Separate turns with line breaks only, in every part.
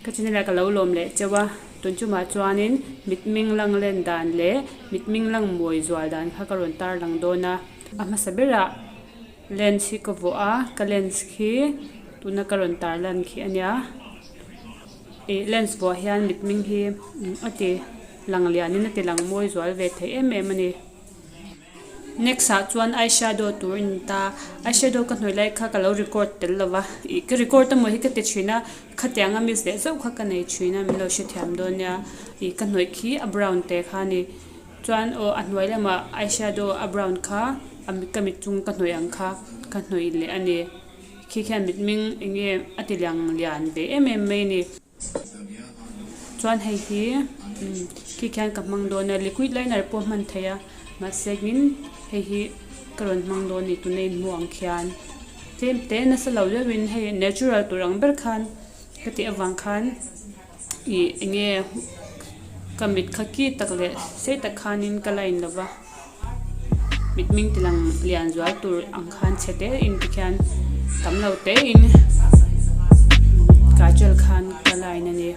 Ka channel ah ka lo lawm leh cheu a, tun chumah chuanin mitming lang len dan leh mitming lang mawi zual dan kha ka rawn tar lang dawn a. A hmasa berah lens hi ka vuah a, ka lens khi tuna ka rawn tar lan khi a nia. Ih lens vuah hian mitming hi a ti lang lianin a ti lang mawi zual ve thei em em a ni. Next ah chuan eyeshadow tur a ni ta, eyeshadow ka hnawih lai kha ka lo record tel lo va, ih ka record emaw hi ka ti thin a, khatiang a miss leh zauh kha ka nei thin a min lo hrethiam dawn nia, ih ka hnawih khi a brown te kha a ni, chuan aw a hnuai lamah eyeshadow a brown kha a ka mit chung ka hnawih ang kha ka hnawih leh a ni, khi khian mitming eng nge a ti liang lian ve em em mai a ni. Chuan hei hi khi khian ka hmang dawn a liquid liner pawh hman theih a mahse in hei hi ka rawn hmang dawn a ni tuna in hmuh ang khian tlem te nasa lo deuhin hei natural tur ang ber khan ka tih avang khan ih eng nge ka mit kha ki tak leh sei tak khanin ka line lo va. Mitming ti lang lian zual tur ang khan chhe te in ti khian tam lo te in kajal khan ka line a ni.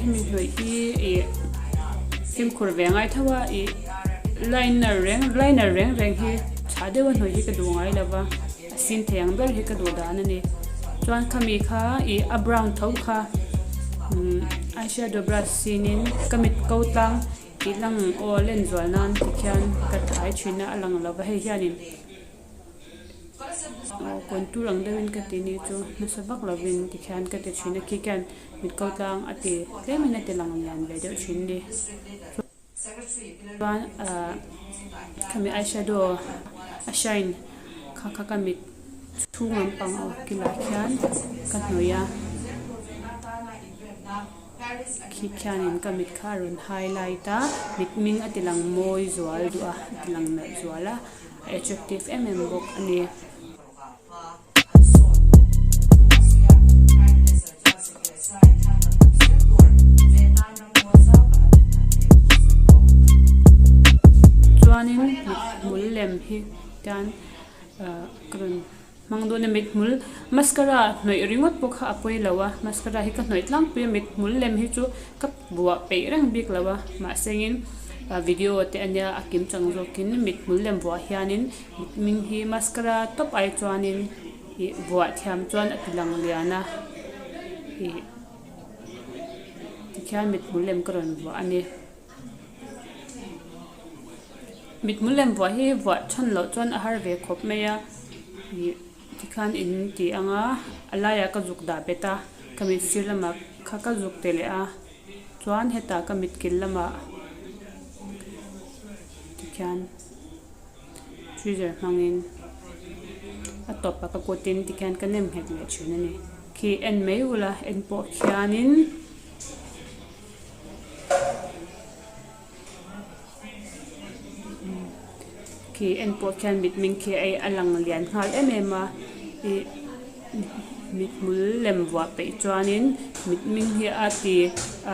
Hemi hnawih hi ih fimkhur ve ngai tho a ih liner reng liner reng reng hi tha deuh a hnawih hi ka duh ngai lo va a sin thei ang ber hi ka duh dan a ni chuan khami kha ih a brown tho kha umm eyeshadow brush sin in ka mit ko tlang. Tih lang aw len zual nan ti khian ka thai thin a a lang lo va hei hianin aw contour ang deuhin ka ti ni chu nasa vak lovin ti khian ka ti thin a khi khian mit ko tlang a ti tlemin a ti lang lian ve deuh thin ni chuan ah khami eyeshadow a shine kha kha ka mit. Chhung lampang aw kilah khian ka hnawih a, khi khianin ka mit kha a rawn highlight a, mit hming a ti lang mawi zual duh a, a ti lang nalh zual a, a attractive em em bawk a ni. Chuanin mithmul lem hi tian. Ahh ka rawn hmang dawn a mithmul mascara hnawih ringawt pawh kha a pawi lo a mascara hi ka hnawih tlangpui a mithmul lem hi chu ka buah peih reng bik lo a mahsengin ah video te ania a kim chang zawkin mithmul lem buah hianin mithming hi mascara tawp ai chuanin ih buah thiam chuan a ti lang lian a ih tikhian mithmul lem ka rawn vuah a ni. Mithmul lem vuah hi vuah chhan loh chuan a har ve khawp mai a ih tikhan in ti ang a a laiah ka zuk dah bet a ka mit sir lamah kha ka zuk te leh a chuan hetah ka mit kil lamah tikhian tweezer hmangin a tawpah ka kutin tikhian ka nem nghet leh thin a ni khi en mai ula en pawh khianin. Khi en pawh khian mitmeng khi ei a lang lian nghal em em a ih mithmul lem vuah peih chuanin mitmeng hi a ti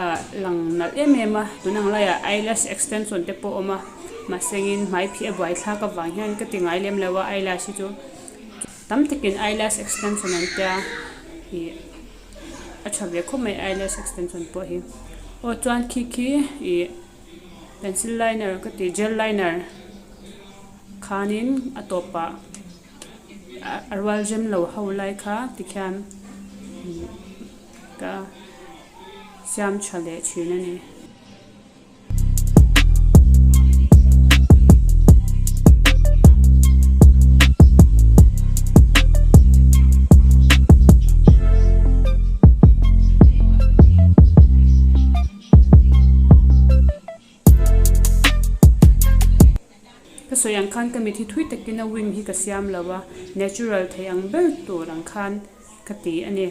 ah lang nalh em em a tun ang laiah eyelash extension te pawh a awm a mahsengin hmai phih a buaithlak avang hian ka ti ngai lem lo a eyelash hi chu tam takin eyelash extension an tia ih. A tha ve khawp mai eyelash extension pawh hi aw chuan khi khi ih pencil liner ka ti gel liner khanin a tawpah a rual rem lo ho lai kha tikhian ka siam tha leh thin a ni. Ka sawi ang khan ka mit hi thui takin a wing hi ka siam lo a, natural thei ang ber tur ang khan ka ti a ni.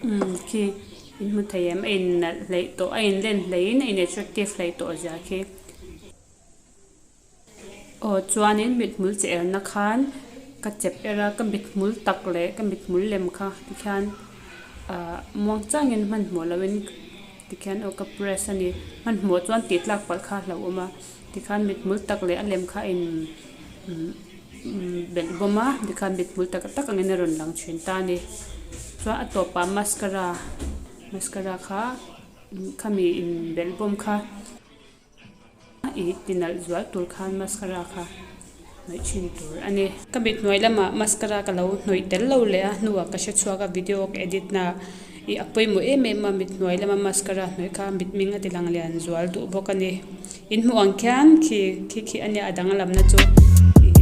Umm khi in hmu thei em a in nalh hleih tawh a in len hleih in a in attractive hleih tawh zia khi. Aw chuanin mithmul che erna khan ka chep er a ka mithmul tak leh ka mithmul lem kha tikhian ah muang changin hmanhmawh loin tikhian aw ka press a ni hmanhmawh chuan tih tlak palh kha a hlauhawm a tikhan mithmul tak leh a lem kha a in belh bawm a tikhan mithmul tak tak angin a rawn lang thin ta a ni chuan a tawpah mascara mascara kha khami inbelh bawm kha. I ti nalh zual tur khan mascara kha hnawih thin tur a ni. Ka mit hnuai lamah mascara ka lo hnawih tel lo leh a hnuah ka hre chhuak a video ka edit na ih a pawimawh em em a mit hnuai lama mascara hnawih kha mit hming a ti lang lian zual duh bawk a ni. In hmuh ang khian khi khi khi a nia a danglamna chu ih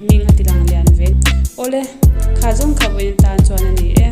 hming a ti lang lian ve. Awle kha zawng kha vawiin tan chuan a ni e.